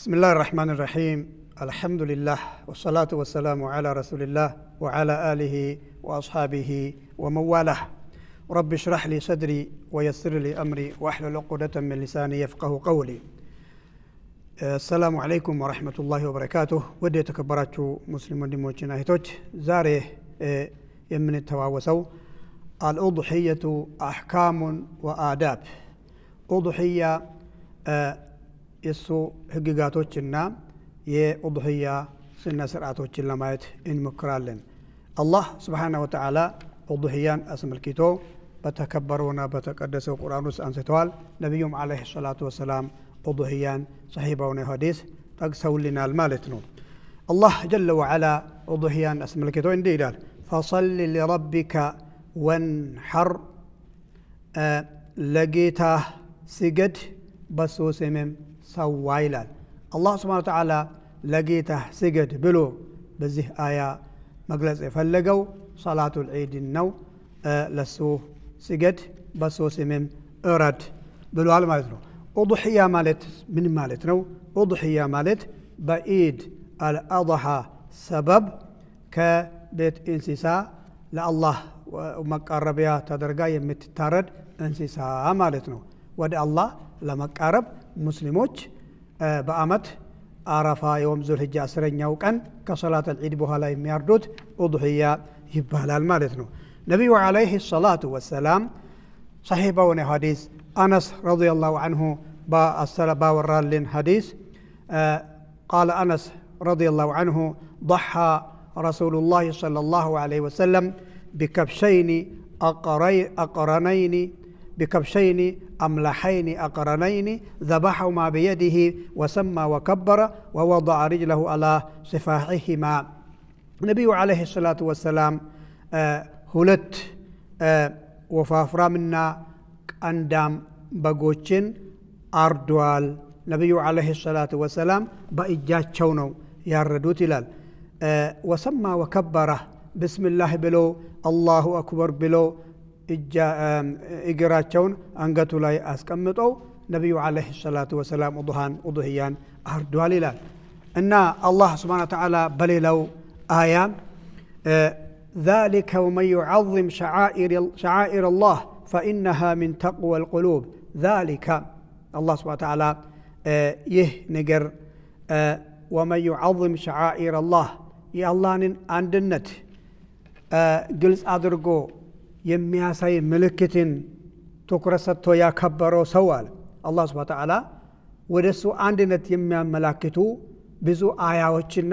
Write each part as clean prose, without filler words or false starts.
بسم الله الرحمن الرحيم، الحمد لله والصلاة والسلام على رسول الله وعلى آله وأصحابه ومن والاه. رب اشرح لي صدري ويسر لي أمري واحلل عقدة من لساني يفقه قولي. السلام عليكم ورحمة الله وبركاته። ውድ የተከበራችሁ ሙስሊም ወንድሞችና እህቶች፣ ዛሬ የምንተዋወሰው الأضحية أحكام وآداب፣ ኡድሕያ የእሱ ህግጋቶችና የኡድሕያ ስነ ስርዓቶችን ለማየት እንሞክራለን። አላህ سبحانه وتعالى ኡድሕያን አስመልክቶ በተከበረውና በተቀደሰው ቁርአን ውስጥ አንስተዋል። ነቢዩም عليه الصلاة والسلام ኡድሕያን ሰሒህ በሆነ ሐዲስ ጠቅሰውልናል ማለት ነው። አላህ جل وعلا ኡድሕያን አስመልክቶ እንዲህ ይላል፣ فصل لربك وانحر፣ ለጌታህ ስገድ በሱ ስምም ሰዋ ይላል። አላህ سبحانه وتعالى ለጌታህ ስገድ ብሎ በዚህ አያ መግለጽ የፈለገው ሰላቱል ዒድን ነው። ለሱ ስገድ በሱ ስምም እረድ ብሏል ማለት ነው። ኡድሕያ ማለት ምን ማለት ነው? ኡድሕያ ማለት በኢድ አልአድሓ ሰበብ ከቤት እንስሳ ለአላህ መቃረቢያ ተደርጋ የምትታረድ እንስሳ ማለት ነው። ወደ አላህ ለመቃረብ ሙስሊሞች በአመት አረፋ يوم ذو الحجة 10ኛው ቀን ከሰላት አልዒድ በኋላ የሚያርዱት ኡድሕያ ይባላል ማለት ነው። ነቢዩ عليه الصلاة والسلام ሰሒህ በሆነ ሐዲስ አነስ رضي الله عنه ባወራልን ሐዲስ፣ قال أنس رضي الله عنه ضحى رسول الله صلى الله عليه وسلم بكبشين أقرنين، بكبشين أملحين أقرنين، ذبحهما بيده وسمى وكبر ووضع رجله على صفاحهما። ነቢዩ عليه الصلاة والسلام ሁለት ወፋፍራምና ቀንዳም በጎችን አርዷል። ነቢዩ عليه الصلاة والسلام በእጃቸው ነው ያረዱት ይላል። وسمى وكبر፣ ብስሚላህ ብሎ الله أكبر ብሎ እግራቸውን አንገቱ ላይ አስቀምጠው ነቢዩ عليه الصلاة والسلام ኡድህያን አርዷል ይላል። እና አላህ سبحانه وتعالى በሌላው አያ ذلك ومن يعظم شعائر الله فإنها من تقوى القلوب። ذلك አላህ سبحانه وتعالى ይህ ነገር ومن يعظم شعائر الله የአላህን አንድነት ግልጽ አድርጎ የሚያሳይ ምልክትን ትኩረት ሰጥቶ ያከበረው ሰው አለ አላህ سبحانه وتعالى። ወደ እሱ አንድነት የሚያመላክቱ ብዙ አያዎችና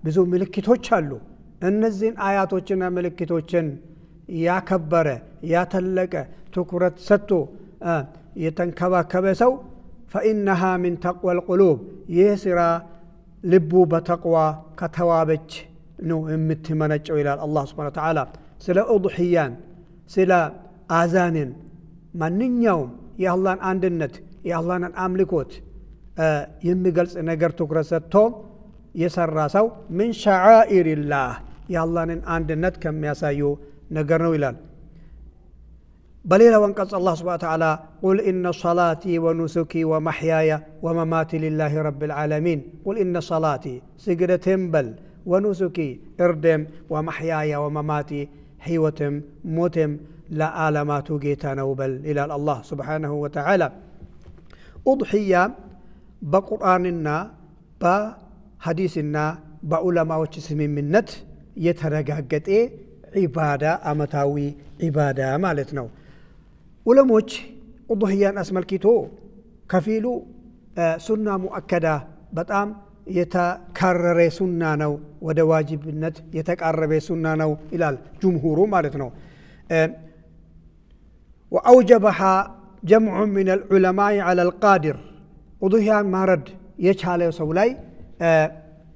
ብዙ ምልክቶች አሉ። እነዚህን አያቶችና ምልክቶችን ያከበረ፣ ያተለቀ፣ ትኩረት ሰጥቶ የተንከባከበ ሰው فإنها من تقوى القلوب፣ ይህ ስራ ልቡ በተቅዋ ከተዋበች ነው የምትመነጨው ይላል አላህ سبحانه وتعالى። ስለ ኡድሕያን፣ ስለ አዛንን፣ ማንኛውም የአላህን አንድነት የአላህን አምልኮት የሚገልጽ ነገር ትኩረት ሰጥቶ የሰራ ሰው من شعائر الله የአላህንን አንድነት ከሚያሳዩ ነገር ነው ይላል። በሌላው አንቀጽ አላህ سبحانه وتعالى قل إن صلاتي ونسكي ومحياي ومماتي لله رب العالمين። قل إن صلاتي ስግደቴም በል፣ ونسكي እርዴም፣ ومحياي ومماتي ሕይወትም ሞቴም ለዓለማቱ ጌታ ነው በል ይላል አላህ سبحانه وتعالى። ኡድሕያ በቁርአንና በሐዲስና በዑለማዎች ስምምነት የተረጋገጠ ዒባዳ፣ አመታዊ ዒባዳ ማለት ነው። ዑለሞች ኡድሕያን አስመልክቶ ከፊሉ سنة مؤكدة በጣም የተካረረ ሱና ነው፣ ወደ ዋጅብነት የተቃረበ ሱና ነው ይላል ጅምሁሩ ማለት ነው። وأوجبها جمع من العلماء على القادر፣ ኡድሕያን ማረድ የቻለ ሰው ላይ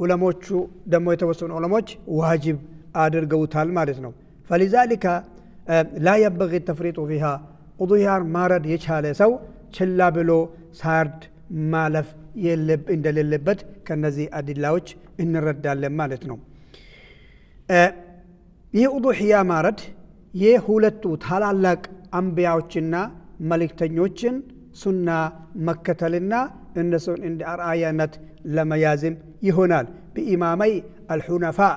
ዑለሞቹ ደግሞ የተወሰኑ ዑለሞች ዋጅብ አድርገውታል ማለት ነው። فلذلك لا ينبغي التفريط فيها፣ ኡድሕያን ማረድ የቻለ ሰው ችላ ብሎ ሳያርድ ማለፍ እንደሌለበት ከነዚህ አዲላዎች እንረዳለን ማለት ነው። ይህ ኡዱሕያ ማረድ የሁለቱ ታላላቅ አንቢያዎችና መልእክተኞችን ሱና መከተልና እነሱን እንደ አርአያነት ለመያዝም ይሆናል። بإمامي الحنفاء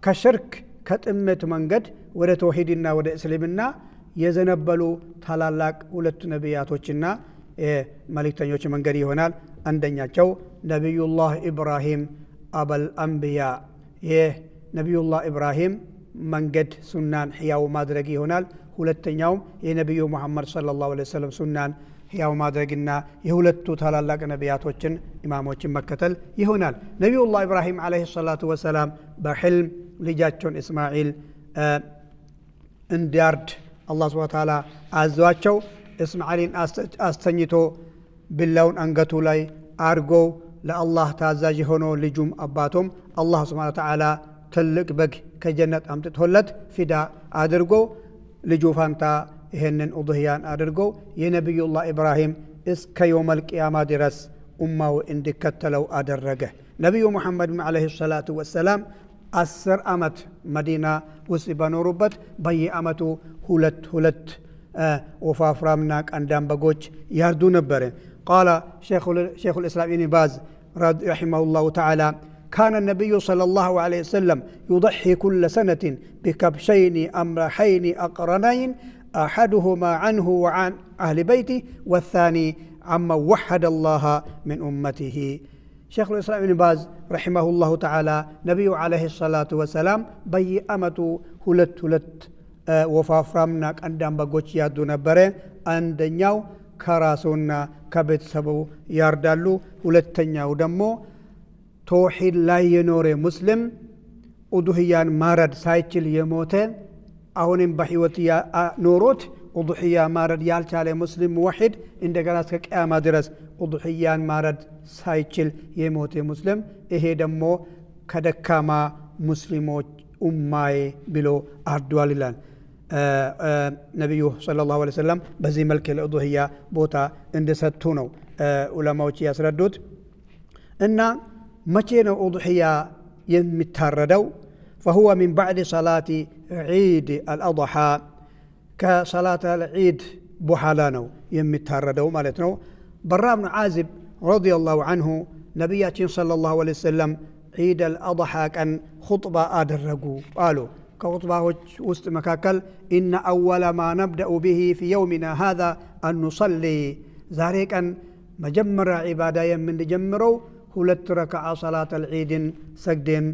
ከሽርክ ከጥመት መንገድ ወደ ተውሂድና ወደ እስልምና የዘነበሉ ታላላቅ ሁለቱ ነቢያቶችና መልእክተኞች መንገድ ይሆናል። አንደኛቸው ነቢዩላህ ኢብራሂም أبا الأنبياء፣ ይህ ነቢዩላህ ኢብራሂም መንገድ ሱናን ሕያው ማድረግ ይሆናል። ሁለተኛውም የነቢዩ ሙሐመድ صلى الله عليه وسلم ሱናን ሕያው ማድረግና የሁለቱ ታላላቅ ነቢያቶችን ኢማሞችን መከተል ይሆናል። ነቢዩላህ ኢብራሂም عليه الصلاة والسلام በሕልም ልጃቸውን እስማዒል እንዲያርድ አላህ سبحانه وتعالى አዟቸው እስማዒልን አስተኝቶ ቢላውን አንገቱ ላይ አድርጎ ለአላህ ታዛዥ የሆኖ ልጁም አባቱም አላህ سبحانه وتعالى ትልቅ በግ ከጀነት አምጥቶለት ፊዳ አድርጎ ልጁ ፋንታ ይሄንን ኡድህያን አድርጎ የነቢዩላህ ኢብራሂም እስከ يوم القيامة ድረስ ኡማው እንዲከተለው አደረገ። ነቢዩ ሙሐመድም عليه الصلاة والسلام 10 ዓመት መዲና ውስጥ በኖሩበት በየዓመቱ ሁለት ሁለት ወፋፍራምና ቀንዳም በጎች ያርዱ ነበር። قال شيخ الإسلام ኢብን ባዝ رحمه الله تعالى كان النبي صلى الله عليه وسلم يضحي كل سنة بكبشين أملحين أقرنين أحدهما عنه وعن أهل بيته والثاني عمن وحد الله من أمته። ሸይኹል ኢስላም ኢብን ባዝ رحمه الله تعالى ነቢዩ عليه الصلاة والسلام በየዓመቱ ሁለት ሁለት ወፋፍራምና ቀንዳም በጎች ያርዱ ነበረ። አንደኛው ከራሱና ከቤተሰቡ ያርዳሉ። ሁለተኛው ደግሞ ተውሂድ ላይ የኖረ ሙስሊም ኡዱህያን ማረድ ሳይችል የሞተ፣ አሁንም በህይወት ኖሮት ኡዱህያ ማረድ ያልቻለ ሙስሊም ሙወሒድ፣ እንደገና እስከ ቅያማ ድረስ ኡዱህያን ማረድ ሳይችል የሞተ ሙስሊም፣ ይሄ ደግሞ ከደካማ ሙስሊሞች ኡማዬ ብሎ አርዷል ይላል። ነቢዩ صلى الله عليه وسلم በዚህ መልክ ለኡዱህያ ቦታ እንደሰጡ ነው ዑለማዎች ያስረዱት። እና መቼ ነው ኡዱህያ የሚታረደው? فهو من بعد صلاة عيد الأضحى፣ ከሰላት አልዒድ በኋላ ነው የሚታረደው ማለት ነው። በራ ብኑ ዓዚብ رضي الله عنه ነቢያችን صلى الله عليه وسلم ዒድ አልአድሓ ቀን ኹጥባ አደረጉ አሉ። ከኹጥባዎች ውስጥ መካከል إن أول ما نبدأ به في يومنا هذا أن نصلي፣ ዛሬ ቀን መጀመሪያ ዒባዳ የምንጀምረው ሁለት ረክዓ ሰላት አልዒድን ሰግደን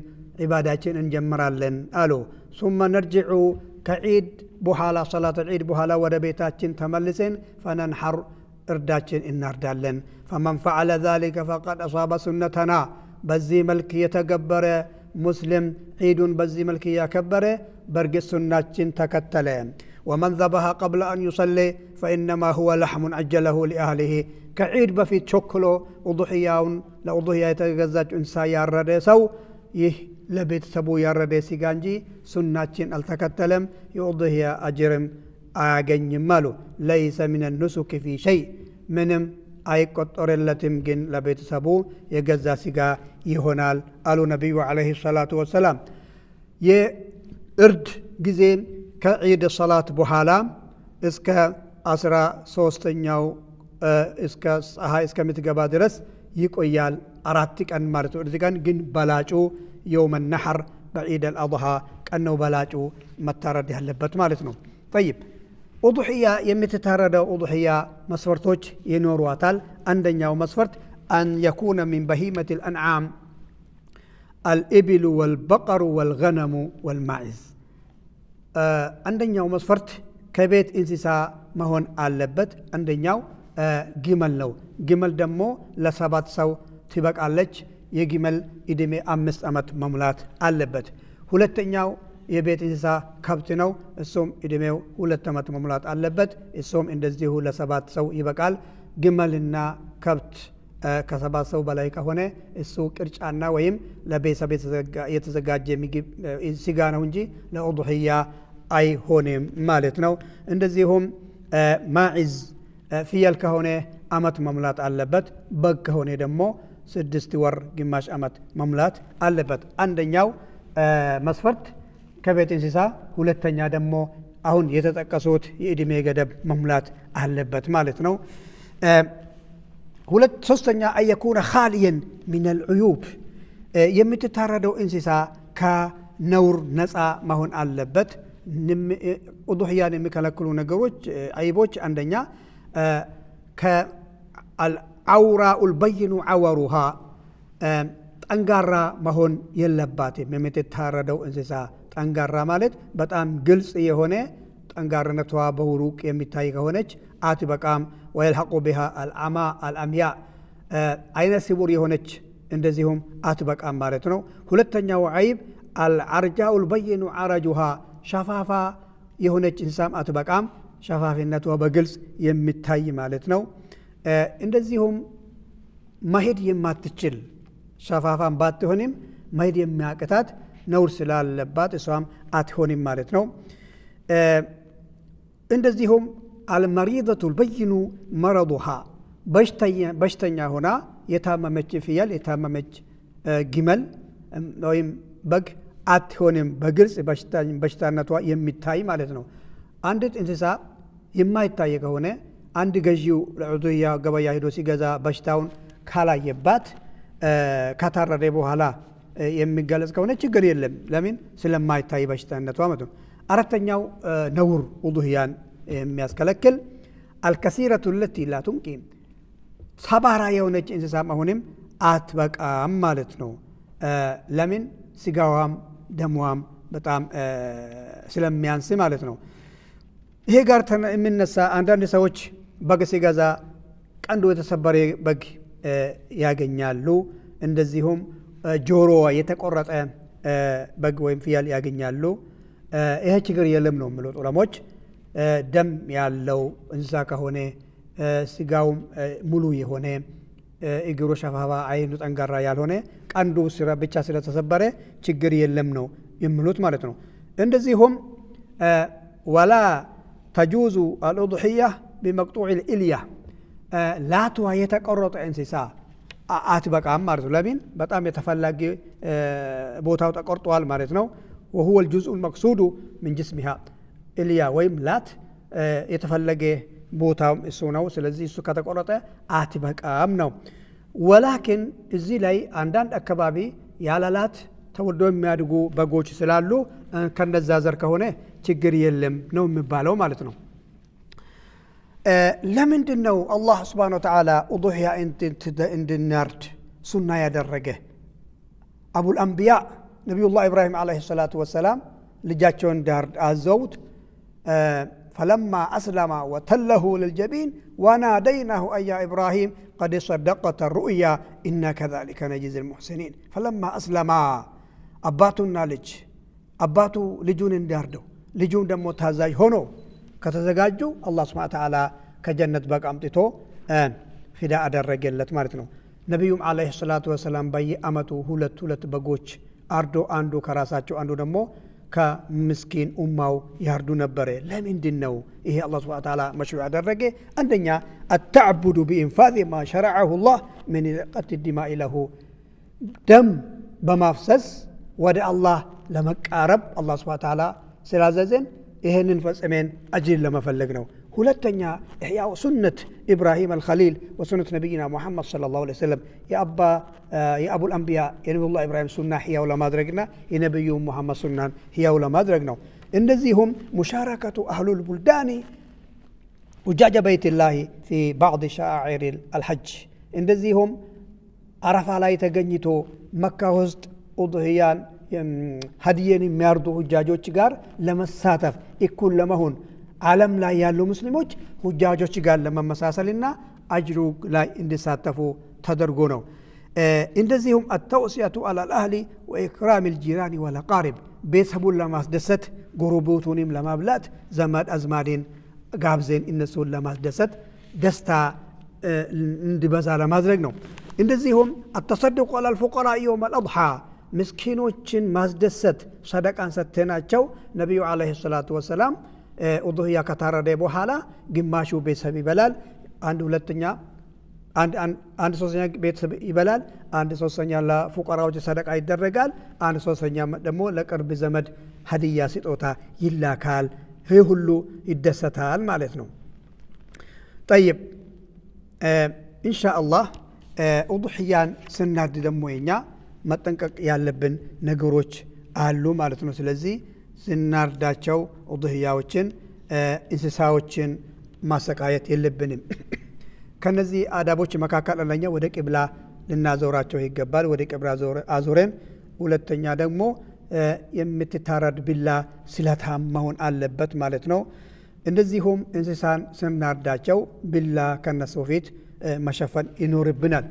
ዒባዳችን እንጀምራለን አሉ። ثم نرجع፣ ከዒድ በኋላ ሰላት አልዒድ በኋላ ወደ ቤታችን ተመልሰን فننحر፣ እርዳችን እናርዳለን። فمن فعل ذلك فقد أصاب سنتنا፣ በዚህ መልክ የተገበረ ሙስሊም፣ ዒዱን በዚህ መልክ እያከበረ በእርግጥ ሱናችን ተከተለ። ومن ذبح قبل أن يصلي فإنما هو لحم عجله لأهله፣ ከዒድ በፊት ቸኩሎ ኡዱሕያውን ለኡዱሕያ የተገዛች እንስሳ ያረደ ሰው ይህ ለቤተሰቡ ያረደ ስጋ እንጂ ሱናችን አልተከተለም፣ የኡዱሕያ አጅርም አያገኝም አሉ። ليس من النسك في شيء፣ ምንም አይቆጠርለትም፣ ግን ለቤተሰቡ የገዛ ስጋ ይሆናል አሉ ነቢዩ عليه الصلاة والسلام። የእርድ ጊዜ ከዒድ ሰላት በኋላ እስከ 13ኛው እስከ ፀሐይ እስከምትገባ ድረስ ይቆያል። 4 ቀን ማለት ነው። እርድ ቀን ግን በላጩ يوم النحر በዒድ አልአድሃ ቀን ነው በላጩ መታረድ ያለበት ማለት ነው። طيب፣ ኡዱሕያ የምትታረደው ኡዱሕያ መስፈርቶች ይኖሯታል። አንደኛው መስፈርት أن يكون من بهيمة الأنعام الإبل والبقر والغنم والماعز። አንደኛው መስፈርት ከቤት እንስሳ መሆን አለበት። አንደኛው ግመል ነው። ግመል ደግሞ ለሰባት ሰው ትበቃለች። የግመል እድሜ 5 ዓመት መሙላት አለበት። ሁለተኛው የቤት እንስሳ ከብት ነው። እሱም እድሜው 2 ዓመት መሙላት አለበት። እሱም እንደዚሁ ለሰባት ሰው ይበቃል። ግመልና ከብት ከሰባት ሰው በላይ ከሆነ እሱ ቅርጫና ወይም ለቤተሰብ የተዘጋጀ ምግብ ስጋ ነው እንጂ ለኡድሕያ አይሆንም ማለት ነው። እንደዚሁም ማዒዝ ፍየል ከሆነ አመት መሙላት አለበት። በግ ከሆነ ደግሞ 6 ወር ግማሽ አመት መሙላት አለበት። አንደኛው መስፈርት ከቤት እንስሳ፣ ሁለተኛ ደግሞ አሁን የተጠቀሱት የእድሜ ገደብ መሙላት አለበት ማለት ነው። ሁለት ሶስተኛ أن يكون خاليا من العيوب፣ የምትታረደው እንስሳ ከነውር ነፃ መሆን አለበት። ኡዱሕያን የሚከለክሉ ነገሮች አይቦች፣ አንደኛ ከአልዐውራኡ ልበይኑ ዐወሩሃ፣ ጠንጋራ መሆን የለባትም። የምትታረደው እንስሳ ጠንጋራ ማለት በጣም ግልጽ የሆነ ጠንጋርነቷ በሩቅ የሚታይ ከሆነች አትበቃም። ወየልሐቁ ቢሃ አልአማ አልአምያ፣ አይነ ስውር የሆነች እንደዚሁም አትበቃም ማለት ነው። ሁለተኛው አይብ አልዓርጃኡ ልበይኑ ዓረጁሃ፣ ሸፋፋ የሆነች እንስሳም አትበቃም። ሸፋፊነቷ በግልጽ የሚታይ ማለት ነው። እንደዚሁም መሄድ የማትችል፣ ሸፋፋም ባትሆንም መሄድ የሚያቅታት ነውር ስላለባት እሷም አትሆንም ማለት ነው። እንደዚሁም አልመሪደቱ ልበይኑ መረዱሃ፣ በሽተኛ ሆና የታመመች ፍየል፣ የታመመች ግመል ወይም በግ አትሆንም። በግልጽ በሽታነቷ የሚታይ ማለት ነው። አንዲት እንስሳ የማይታይ ከሆነ፣ አንድ ገዢው ለዑዱያ ገበያ ሄዶ ሲገዛ በሽታውን ካላየባት ከታረደ በኋላ የሚገለጽ ከሆነ ችግር የለም። ለምን? ስለማይታይ በሽታነቷ ማለት ነው። አራተኛው ነውር ኡዱህያን የሚያስከለክል አልከሲረቱ ለቲ ላ ቱንቂ፣ ሰባራ የሆነች እንስሳም አሁንም አትበቃም ማለት ነው። ለምን? ስጋዋም ደሟም በጣም ስለሚያንስ ማለት ነው። ይሄ ጋር የሚነሳ አንዳንድ ሰዎች በግ ሲገዛ ቀንዱ የተሰበረ በግ ያገኛሉ። እንደዚሁም ጆሮዋ የተቆረጠ በግ ወይም ፍየል ያገኛሉ። ይሄ ችግር የለም ነው የሚሉት ዑለሞች። ደም ያለው እንስሳ ከሆነ፣ ስጋውም ሙሉ የሆነ፣ እግሩ ሸፋፋ፣ አይኑ ጠንካራ ያልሆነ፣ ቀንዱ ብቻ ስለተሰበረ ችግር የለም ነው የሚሉት ማለት ነው። እንደዚሁም ولا تجوز الأضحية بمقطوع الإلية፣ ላትዋ የተቆረጠ እንስሳ አትበቃም ማለት ነው። ለምን? በጣም የተፈላጊ ቦታው ተቆርጧል ማለት ነው። وهو الجزء المقصود من جسمها፣ إلية ወይም ላት የተፈለገ ቦታው እሱ ነው። ስለዚህ እሱ ከተቆረጠ አትበቃም ነው። ولكن እዚህ ላይ አንዳንድ አካባቢ ያለላት ተወልዶ የሚያድጉ በጎች ስላሉ ከነዛ ዘር ከሆነ ችግር የለም ነው የሚባለው ማለት ነው። ለምንድን ነው አላህ سبحانه وتعالى ኡዱሕያ እንድናርድ ሱና ያደረገ? أبو الأنبياء ነቢዩላህ ኢብራሂም عليه الصلاة والسلام ልጃቸውን እንዲያርድ አዘውት فلما أسلما وتله للجبين وناديناه أن يا إبراهيم قد صدقت الرؤيا إنا كذلك نجزي المحسنين። فلما أسلما፣ አባቱና ልጅ፣ አባቱ ልጁን እንዲያርደው ልጁም ደግሞ ታዛዥ ሆኖ ከተዘጋጁ አላህ سبحانه وتعالى ከጀነት በግ አምጥቶ ፊዳ አደረገለት ማለት ነው። ነቢዩም عليه الصلاة والسلام በየአመቱ ሁለት ሁለት በጎች አርዶ አንዱ ከራሳቸው አንዱ ደግሞ ከምስኪን ኡማው ያርዱ ነበረ። ለምንድን ነው ይሄ አላህ سبحانه وتعالى مشروع ያደረገ? አንደኛ التعبد بإنفاذ ما شرعه الله من إراقة الدماء له፣ ደም በማፍሰስ ወደ አላህ ለመቃረብ አላህ سبحانه وتعالى ስላዘዘን ይህንን ፈጽሜን አጅርን ለመፈለግ ነው። ሁለተኛ إحياء سنة إبراهيم الخليل وسنة نبينا محمد صلى الله عليه وسلم፣ የ أبو الأنبياء የነቢዩላህ ኢብራሂም ሱና ሕያው ለማድረግና የነቢዩ ሙሐመድ ሱናን ሕያው ለማድረግ ነው። እንደዚሁም مشاركة أهل البلدان حجاج بيت الله في بعض شعائر الحج፣ እንደዚሁም አረፋ ላይ ተገኝቶ መካ ውስጥ ኡድህያን ሀዲየን የሚያርዱ ሁጃጆች ጋር ለመሳተፍ፣ እኩል ለመሆን፣ ዓለም ላይ ያሉ ሙስሊሞች ሁጃጆች ጋር ለመመሳሰልና አጅሩ ላይ እንዲሳተፉ ተደርጎ ነው። እንደዚሁም التوسعة على الأهل وإكرام الجيران والأقارب፣ ቤተሰቡን ለማስደሰት፣ ጎረቤቱንም ለማብላት፣ ዘመድ አዝማዴን ጋብዘን እነሱን ለማስደሰት፣ ደስታ እንዲበዛ ለማድረግ ነው። እንደዚሁም التصدق على الفقراء يوم الأضحى፣ ምስኪኖችን ማስደሰት፣ ሰደቃን ሰጥተናቸው። ነቢዩ عليه الصلاة والسلام ኡዱህያ ከታረደ በኋላ ግማሹ ቤተሰብ ይበላል፣ አንድ ሁለተኛ፣ አንድ ሶስተኛ ቤተሰብ ይበላል፣ አንድ ሶስተኛ ለፉቀራዎች ሰደቃ ይደረጋል፣ አንድ ሶስተኛ ደግሞ ለቅርብ ዘመድ ሀዲያ ስጦታ ይላካል። ይህ ሁሉ ይደሰታል ማለት ነው። طيب። ኢንሻ አላህ ኡድሕያን ስናርድ ደግሞ የኛ መጠንቀቅ ያለብን ነገሮች አሉ ማለት ነው። ስለዚህ ስናርዳቸው ኡድሕያዎችን እንስሳዎችን ማሰቃየት የለብንም። ከነዚህ አዳቦች መካከል አንደኛ ወደ ቂብላ ልናዞራቸው ይገባል። ወደ ቂብላ አዞረን፣ ሁለተኛ ደግሞ የምትታረድ ቢላ ስለታም መሆን አለበት ማለት ነው። እንደዚሁም እንስሳን ስናርዳቸው ቢላ ከነሱ ፊት መሸፈን ይኖርብናል።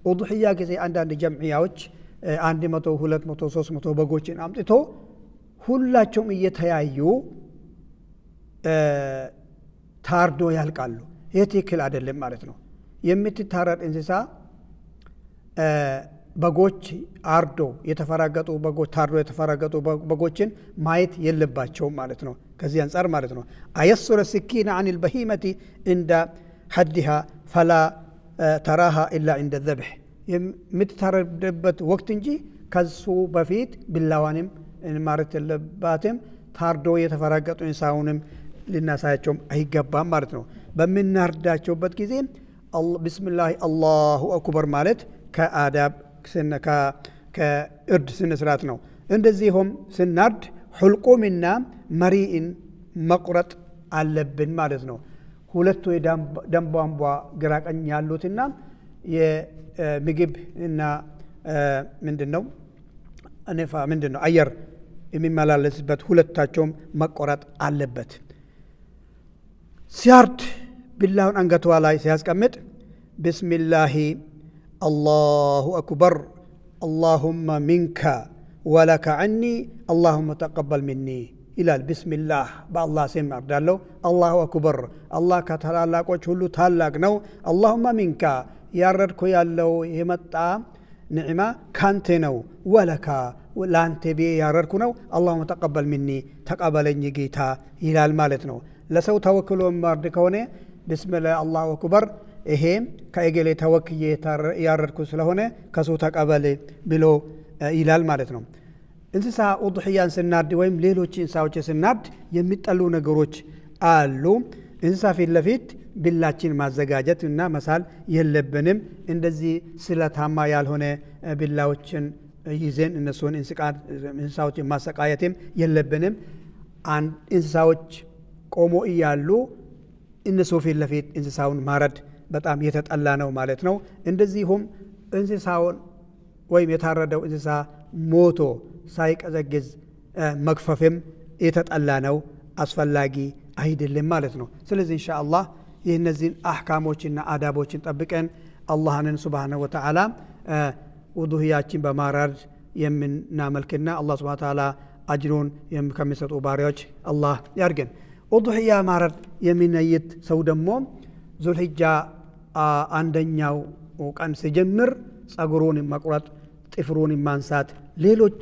ኡድሕያ ጊዜ አንዳንድ ጀምዕያዎች 100፣ 200፣ 300 በጎችን አምጥቶ ሁላቸውም እየተያዩ ታርዶ ያልቃሉ። ይህ ትክክል አይደለም ማለት ነው። የምትታረድ እንስሳ በጎች አርዶ የተፈራገጡ በጎች ታርዶ የተፈራገጡ በጎችን ማየት የለባቸውም ማለት ነው። ከዚህ አንጻር ማለት ነው أن يستر السكين عن البهيمة عند حدها فلا تراها إلا عند الذبح የምትታረድበት ወቅት እንጂ ከሱ በፊት ቢላዋንም ማረት የለባትም። ታርዶ የተፈራገጡ እንስሳውንም ልናሳያቸውም አይገባም ማለት ነው። በምናርዳቸውበት ጊዜ بسم الله الله أكبر ማለት ከአዳብ ከእርድ ስነ ስርዓት ነው። እንደዚሁም ስናርድ ሑልቁምና መሪኢን መቁረጥ አለብን ማለት ነው። ሁለቱ የደም ቧንቧ ግራ ቀኝ ያሉትና የምግብ እና ምንድን ነው ምንድን ነው አየር የሚመላለስበት ሁለታቸውም መቆረጥ አለበት። ሲያርድ ቢላውን አንገቷ ላይ ሲያስቀምጥ بسم الله الله أكبر اللهم منك ولك عني اللهم تقبل مني ይላል። ቢስሚላህ በአላህ ስም አርዳለሁ። الله أكبر አላህ ከታላላቆች ሁሉ ታላቅ ነው። اللهم منك ያረድኩ ያለው የመጣ ኒዕማ ካንተ ነው። ولك ለአንተ ብዬ ያረድኩ ነው። اللهم تقبل مني ተቀበለኝ ጌታ ይላል ማለት ነው። ለሰው ተወክሎ ማርድ ከሆነ بسم الله الله أكبر ይሄ ከእገሌ ተወክዬ ያረድኩ ስለሆነ ከሱ ተቀበል ብሎ ይላል ማለት ነው። እንስሳ ኡድሕያን ስናርድ ወይም ሌሎች እንስሳዎች ስናርድ የሚጠሉ ነገሮች አሉ። እንስሳ ፊት ለፊት ቢላችን ማዘጋጀት እና መሳል የለብንም። እንደዚህ ስለታማ ያልሆነ ቢላዎችን ይዘን እነሱን እንስሳዎችን ማሰቃየትም የለብንም። እንስሳዎች ቆሞ እያሉ እነሱ ፊት ለፊት እንስሳውን ማረድ በጣም የተጠላ ነው ማለት ነው። እንደዚሁም እንስሳውን ወይም የታረደው እንስሳ ሞቶ ሳይቀዘግዝ መግፈፍም የተጠላ ነው፣ አስፈላጊ አይደለም ማለት ነው። ስለዚህ ኢንሻ አላህ ይህ እነዚህን አሕካሞችና አዳቦችን ጠብቀን አላህንን ሱብሓነሁ ወተዓላ ውዱህያችን በማራድ የምናመልክና አላህ ሱብሓነሁ ወተዓላ አጅሩን ከሚሰጡ ባሪያዎች አላህ ያድርገን። ኡድሕያ ማረድ የሚነይት ሰው ደግሞ ዙልሂጃ አንደኛው ቀን ሲጀምር ጸጉሩን መቁረጥ፣ ጥፍሩን ማንሳት፣ ሌሎች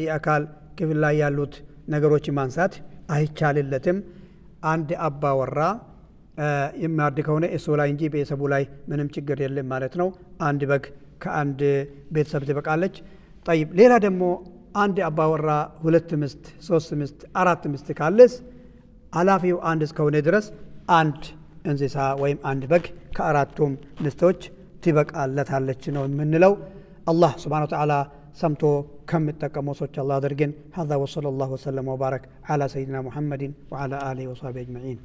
የአካል ክፍል ላይ ያሉት ነገሮች ማንሳት አይቻልለትም። አንድ አባወራ የሚያርድ ከሆነ እሱ ላይ እንጂ ቤተሰቡ ላይ ምንም ችግር የለም ማለት ነው። አንድ በግ ከአንድ ቤተሰብ ትበቃለች። ጠይብ ሌላ ደግሞ አንድ አባወራ ሁለት ሚስት፣ ሶስት ሚስት፣ አራት ሚስት ካለስ ኃላፊው አንድ እስከሆነ ድረስ አንድ እንስሳ ወይም አንድ በግ ከአራቱም ሚስቶች ትበቃለታለች ነው የምንለው። አላህ ስብሓነ ወተዓላ ሰምቶ ከሚጠቀሙ ሰዎች አላህ አድርገን። ሀዛ ወሰለ ላሁ ወሰለም ወባረክ ዓላ ሰይድና ሙሐመድን ወዓላ አሊhi ወሰሕቢhi አጅመዒን።